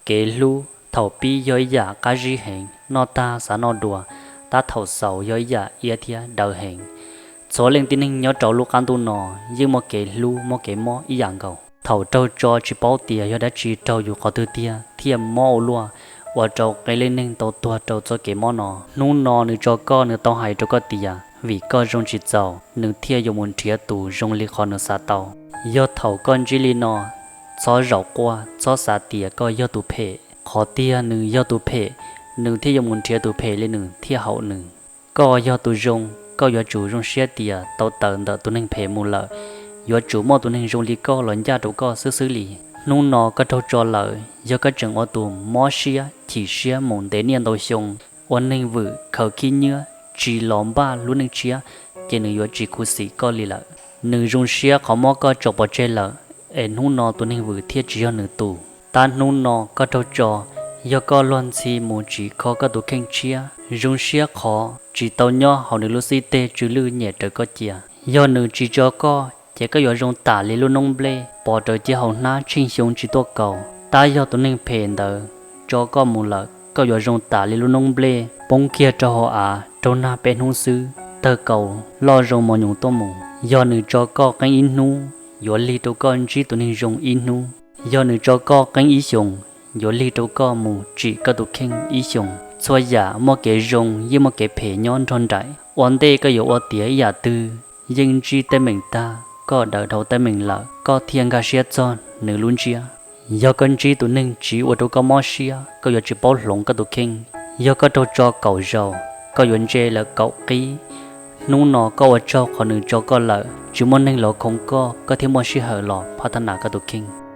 Kev hlub thaum pib yog ib yam qab zib heev, noj tag xav noj dua, tab thaum xaus yog ib yam iab thiab dawb heev. Txhua leej tib neeg nyob rau lub qab ntuj no yeej muaj kev hlub muaj kev mob ib yam nkaus. Thaum raug tso tsis paub tias yog dab tsi raug yus qhov twg tiag thiaj mob ua luaj, ua rau qee leej neeg tau tuag rau txoj kev mob no. Hnub no nws tso koj, nws tau hais rau koj tias vim koj zoo tsis txaus, nws thiaj yuav mus nrhiav tus zoo li qhov nws xav tau. Yog thaum koj ntsib li no, txhob zaum quaj, txhob xav tias koj yog tus phem. Qhov tiag nws yog tus phem, nws thiaj yuav mus nrhiav tus phem li nws thiaj haum nws. Koj yog tus zoo, koj yuav tsum zoo siab tias tau tawm ntawm tus neeg phem mus lawm, yuav tsum muaj tus neeg zoo li koj los ncaj rau koj xwb xwb li. Hnub no koj raug tso lawm, yog koj tseem ua tus mob siab chim siab mus ntev niaj ntau xyoo, ua neeg vwm khaws khib nyiab tsis los npaj lub neej tshiab, ces nws yuav tsis khuv xim koj li lawm. Nws zoo siab qhov muab koj tso pov tseg lawm, es hnub no tus neeg vwm thiaj tsis yog nws tus. Tab hnub no koj raug tso, yog koj luag ntxhi mus tsim kho koj tus kheej tshiab, zoo siab qhov tsis tau nyob hauv nws lub xib teg tsw lwj nyem raws koj cia. Yog nws tsis tso koj, ces koj yuav zoo tam li lub noob nplej pov raws cia hauv hnab tsheej xyoo tsis tuaj kaus. Tab yog tus neeg phem ntawd tso koj mus lawm, koj yuav zoo tam li lub noob nplej poob kiag rau hauv av raug nag peb hnub xwb, tawg kaus loj zoo mos nyoos tuaj mus. Yog nws tso koj qeeb ib hnub, yuav lig rau koj ntsib tus neeg zoo ib hnub. Yog nws tso koj qeeb ib xyoos, yuav lig rau koj mus tsim koj tus kheej ib xyoos. Txhua yam muaj kev zoo yeej muaj kev phem nyob nrog nraim. Ua ntej koj yuav ua tiav ib yam twg, yeej ntsib teeb meem tag, koj daws dhau teeb meem lawm, koj thiaj nkag siab txog nws lub ntsiab. Yog koj ntsib tus neeg tsiv ua rau koj mob siab, koj yuav tsis paub hloov koj tus kheej. Yog koj raug tso kaum zaus, koj yuav ntse lawm kaum qib. Hnub no koj ua tsaug qhov nws tso koj lawm, tsis muaj neeg los khoov koj, koj thiaj muaj sij hawm los phab thab nas koj tus kheej.